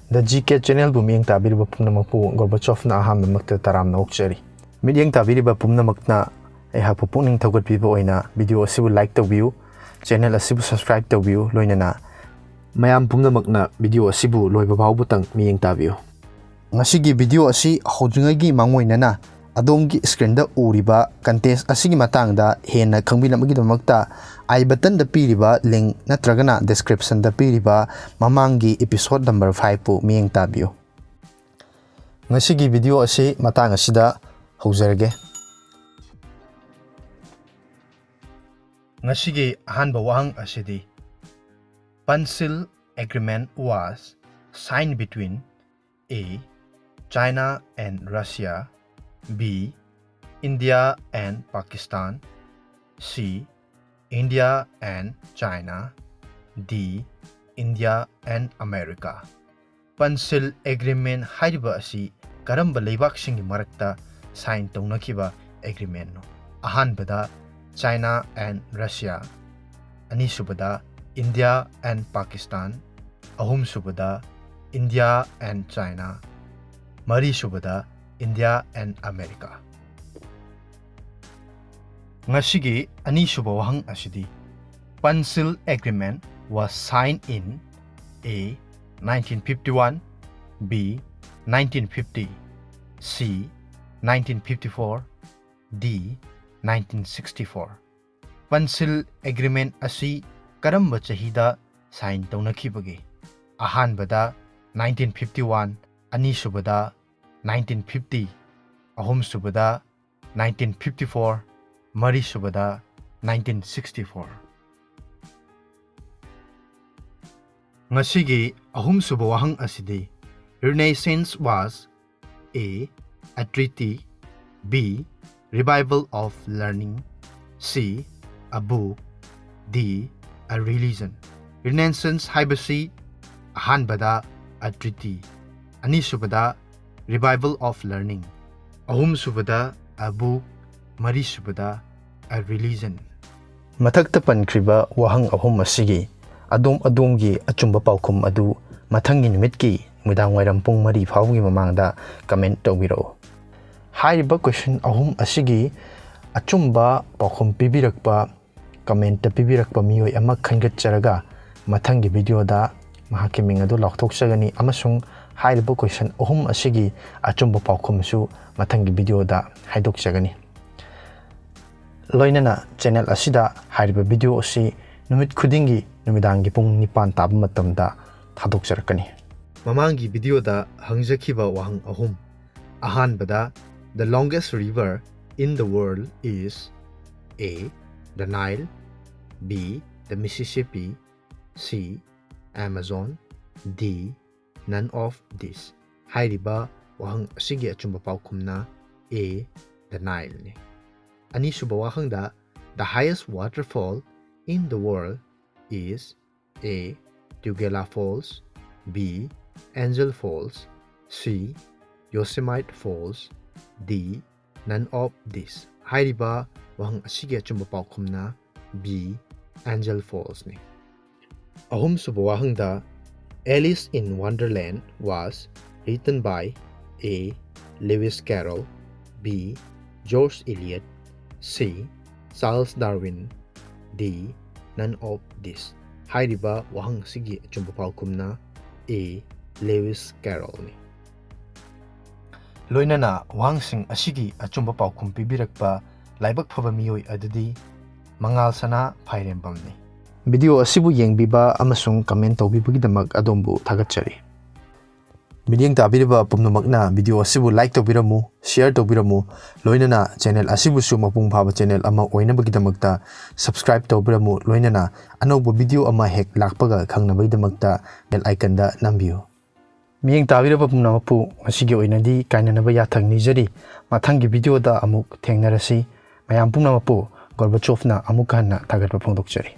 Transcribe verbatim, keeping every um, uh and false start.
The G K Channelꯕꯨ ꯃꯤꯠꯌꯦꯡ ꯇꯥꯕꯤꯔꯤꯕ ꯄꯨꯝꯅꯃꯛꯄꯨ ꯒꯣꯔꯕꯥꯆꯣꯐꯅ ꯑꯍꯥꯟꯕꯃꯛꯇ ꯇꯔꯥꯝꯅ ꯑꯣꯛꯆꯔꯤ꯫ ꯃꯤꯠꯌꯦꯡ ꯇꯥꯕꯤꯔꯤꯕ ꯄꯨꯝꯅꯃꯛꯅ ꯑꯩꯍꯥꯛꯄꯨ ꯄꯨꯛꯅꯤꯡ ꯊꯧꯒꯠꯄꯤꯕ ꯑꯣꯏꯅ video ꯑꯁꯤꯕꯨ like ꯇꯧꯕꯤꯌꯨ, channel ꯑꯁꯤꯕꯨ subscribe ꯇꯧꯕꯤꯌꯨ, ꯂꯣꯏꯅꯅ ꯃꯌꯥꯝ ꯄꯨꯝꯅꯃꯛꯅ video ꯑꯁꯤꯕꯨ ꯂꯣꯏꯕ ꯐꯥꯎꯕꯇꯪ ꯃꯤꯠꯌꯦꯡ ꯇꯥꯕꯤꯌꯨ꯫ ꯉꯁꯤꯒꯤ video ꯑꯁꯤ ꯍꯧꯗ꯭ꯔꯤꯉꯩꯒꯤ ꯃꯥꯡꯑꯣꯏꯅꯅ ꯑꯗꯣꯝꯒꯤ screenꯗ ꯎꯔꯤꯕ contest ꯑꯁꯤꯒꯤ ꯃꯇꯥꯡꯗ ꯍꯦꯟꯅ ꯈꯪꯕꯤꯅꯕꯒꯤꯗꯃꯛꯇ I buttonꯗ ꯄꯤꯔꯤꯕ link ꯅꯠꯇ꯭ꯔꯒꯅ descriptionꯗ ꯄꯤꯔꯤꯕ ꯃꯃꯥꯡꯒꯤ episode number fiveꯄꯨ ꯃꯤꯠꯌꯦꯡ ꯇꯥꯕꯤꯌꯨ꯫ ꯉꯁꯤꯒꯤ video ꯑꯁꯤ ꯃꯇꯥꯡ ꯑꯁꯤꯗ ꯍꯧꯖꯔꯒꯦ꯫ ꯉꯁꯤꯒꯤ ꯑꯍꯥꯟꯕ ꯋꯥꯍꯪ ꯑꯁꯤꯗꯤ, Panchsheel Agreement was signed between A, China and Russia, B, India and Pakistan, C, India and China, D, India and America. Panchsheel Agreement ꯍꯥꯏꯔꯤꯕ ꯑꯁꯤ ꯀꯔꯝꯕ ꯂꯩꯕꯥꯛꯁꯤꯡꯒꯤ ꯃꯔꯛꯇ sign ꯇꯧꯅꯈꯤꯕ agreementꯅꯣ? ꯑꯍꯥꯟꯕꯗ China and Russia, ꯑꯅꯤꯁꯨꯕꯗ India and Pakistan, ꯑꯍꯨꯝꯁꯨꯕꯗ India and China, ꯃꯔꯤꯁꯨꯕꯗ India and America꯫ ꯉꯁꯤꯒꯤ ꯑꯅꯤꯁꯨꯕ ꯋꯥꯍꯪ ꯑꯁꯤꯗꯤ, Panchsheel Agreement was signed in A, nineteen fifty-one, B, nineteen fifty, C, nineteen fifty-four, D, nineteen sixty-four꯫ Panchsheel Agreement ꯑꯁꯤ ꯀꯔꯝꯕ ꯆꯍꯤꯗ sign ꯇꯧꯅꯈꯤꯕꯒꯦ? ꯑꯍꯥꯟꯕꯗ nineteen fifty-one, ꯑꯅꯤꯁꯨꯕꯗ nineteen fifty, ꯑꯍꯨꯝꯁꯨꯕꯗ nineteen fifty-four, ꯃꯔꯤꯁꯨꯕꯗ nineteen sixty-four꯫ ꯉꯁꯤꯒꯤ ꯑꯍꯨꯝꯁꯨꯕ ꯋꯥꯍꯪ ꯑꯁꯤꯗꯤ, Renaissance was A, a treaty, B, revival of learning, C, a book, D, a religion꯫ Renaissance ꯍꯥꯏꯕꯁꯤ ꯑꯍꯥꯟꯕꯗ a treaty, ꯑꯅꯤꯁꯨꯕꯗ revival of learning, ꯑꯍꯨꯝꯁꯨꯕꯗ a book, ꯃꯔꯤꯁꯨꯕꯗ a religion꯫ ꯃꯊꯛꯇ ꯄꯟꯈ꯭ꯔꯤꯕ ꯋꯥꯍꯪ ꯑꯍꯨꯝ ꯑꯁꯤꯒꯤ ꯑꯗꯣꯝ ꯑꯗꯣꯝꯒꯤ ꯑꯆꯨꯝꯕ ꯄꯥꯎꯈꯨꯝ ꯑꯗꯨ ꯃꯊꯪꯒꯤ ꯅꯨꯃꯤꯠꯀꯤ ꯅꯨꯃꯤꯗꯥꯡ ꯋꯥꯏꯔꯝ ꯄꯨꯡ ꯃꯔꯤ ꯐꯥꯎꯕꯒꯤ ꯃꯃꯥꯡꯗ comment ꯇꯧꯕꯤꯔꯛꯎ꯫ ꯍꯥꯏꯔꯤꯕ question ꯑꯍꯨꯝ ꯑꯁꯤꯒꯤ ꯑꯆꯨꯝꯕ ꯄꯥꯎꯈꯨꯝ ꯄꯤꯕꯤꯔꯛꯄ, comment ꯄꯤꯕꯤꯔꯛꯄ ꯃꯤꯑꯣꯏ ꯑꯃ ꯈꯟꯒꯠꯆꯔꯒ ꯃꯊꯪꯒꯤ video ꯗ ꯃꯍꯥꯛꯀꯤ ꯃꯤꯡ ꯑꯗꯨ ꯂꯥꯎꯊꯣꯛꯆꯒꯅꯤ ꯑꯃꯁꯨꯡ ꯍꯥꯏꯔꯤꯕ question ꯑꯍꯨꯝ ꯑꯁꯤꯒꯤ ꯑꯆꯨꯝꯕ ꯄꯥꯎꯈꯨꯝꯁꯨ ꯃꯊꯪꯒꯤ video ꯗ ꯍꯥꯏꯗꯣꯛꯆꯒꯅꯤ꯫ ꯂꯣꯏꯅꯅ channel ꯑꯁꯤꯗ ꯍꯥꯏꯔꯤꯕ video ꯑꯁꯤ ꯅꯨꯃꯤꯠ ꯈꯨꯗꯤꯡꯒꯤ ꯅꯨꯃꯤꯗꯥꯡꯒꯤ ꯄꯨꯡ ꯅꯤꯄꯥꯟ ꯇꯥꯕ ꯃꯇꯝꯗ ꯊꯥꯗꯣꯛꯆꯔꯛꯀꯅꯤ꯫ ꯃꯃꯥꯡꯒꯤ video ꯗ ꯍꯪꯖꯈꯤꯕ ꯋꯥꯍꯪ ꯑꯍꯨꯝ꯫ ꯑꯍꯥꯟꯕꯗ, the longest river in the world is A, the Nile, B, the Mississippi, C, Amazon, D, none of this꯫ ꯍꯥꯏꯔꯤꯕ ꯋꯥꯍꯪ ꯑꯁꯤꯒꯤ ꯑꯆꯨꯝꯕ ꯄꯥꯎꯈꯨꯝꯅ A, the Nile ꯅꯤ꯫ ꯑꯅꯤꯁꯨꯕ ꯋꯥꯍꯪꯗ, the highest waterfall in the world is A, Tugela Falls, B, Angel Falls, C, Yosemite Falls, D, none of this꯫ ꯍꯥꯏꯔꯤꯕ ꯋꯥꯍꯪ ꯑꯁꯤꯒꯤ ꯑꯆꯨꯝꯕ ꯄꯥꯎꯈꯨꯝꯅ B, Angel Falls ꯅꯤ꯫ ꯑꯍꯨꯝꯁꯨꯕ ꯋꯥꯍꯪꯗ, Alice in Wonderland was written by A, Lewis Carroll, B, George Eliot, C, Charles Darwin, D, none of this꯫ ꯍꯥꯏꯔꯤꯕ ꯋꯥꯍꯪ ꯑꯁꯤꯒꯤ ꯑꯆꯨꯝꯕ ꯄꯥꯎꯈꯨꯝꯅ A, Lewis Carroll ꯅꯤ꯫ ꯂꯣꯏꯅꯅ ꯋꯥꯍꯪꯁꯤꯡ ꯑꯁꯤꯒꯤ ꯑꯆꯨꯝꯕ ꯄꯥꯎꯈꯨꯝ ꯄꯤꯕꯤꯔꯛꯄ ꯂꯥꯏꯕꯛ ꯐꯕ ꯃꯤꯑꯣꯏ ꯑꯗꯨꯗꯤ ꯃꯉꯥꯜ ꯁꯅꯥ ꯐꯥꯏꯔꯦꯝꯕꯝꯅꯤ꯫ Video ꯑꯁꯤꯕꯨ ꯌꯦꯡꯕꯤꯕ ꯑꯃꯁꯨꯡ comment ꯇꯧꯕꯤꯕꯒꯤꯗꯃꯛ ꯑꯗꯣꯝꯕꯨ ꯊꯥꯒꯠꯆꯔꯤ꯫ ꯃꯤꯠꯌꯦꯡ ꯇꯥꯕꯤꯔꯤꯕ ꯄꯨꯝꯅꯃꯛꯅ video ꯑꯁꯤꯕꯨ like ꯇꯧꯕꯤꯔꯝꯃꯨ, share ꯇꯧꯕꯤꯔꯝꯃꯨ, ꯂꯣꯏꯅꯅ channel ꯑꯁꯤꯕꯨꯁꯨ ꯃꯄꯨꯡ ꯐꯥꯕ channel ꯑꯃ ꯑꯣꯏꯅꯕꯒꯤꯗꯃꯛꯇ subscribe ꯇꯧꯕꯤꯔꯝꯃꯨ, ꯂꯣꯏꯅꯅ ꯑꯅꯧꯕ video ꯑꯃ ꯍꯦꯛ ꯂꯥꯛꯄꯒ ꯈꯪꯅꯕꯒꯤꯗꯃꯛꯇ bell icon ꯗ ꯅꯝꯕꯤꯌꯨ꯫ ꯃꯤꯠꯌꯦꯡ ꯇꯥꯕꯤꯔꯕ ꯄꯨꯝꯅꯃꯛꯄꯨ ꯉꯁꯤꯒꯤ ꯑꯣꯏꯅꯗꯤ ꯀꯥꯏꯅꯅꯕ ꯌꯥꯊꯪ ꯅꯤꯖꯔꯤ꯫ ꯃꯊꯪꯒꯤ video ꯗ ꯑꯃꯨꯛ ꯊꯦꯡꯅꯔꯁꯤ꯫ ꯃꯌꯥꯝ ꯄꯨꯝꯅꯃꯛꯄꯨ ꯒꯣꯔꯕꯥꯆꯣꯚꯅ ꯑꯃꯨꯛ ꯍꯟꯅ ꯊꯥꯒꯠꯄ ꯐꯣꯡꯗꯣꯛꯆꯔꯤ꯫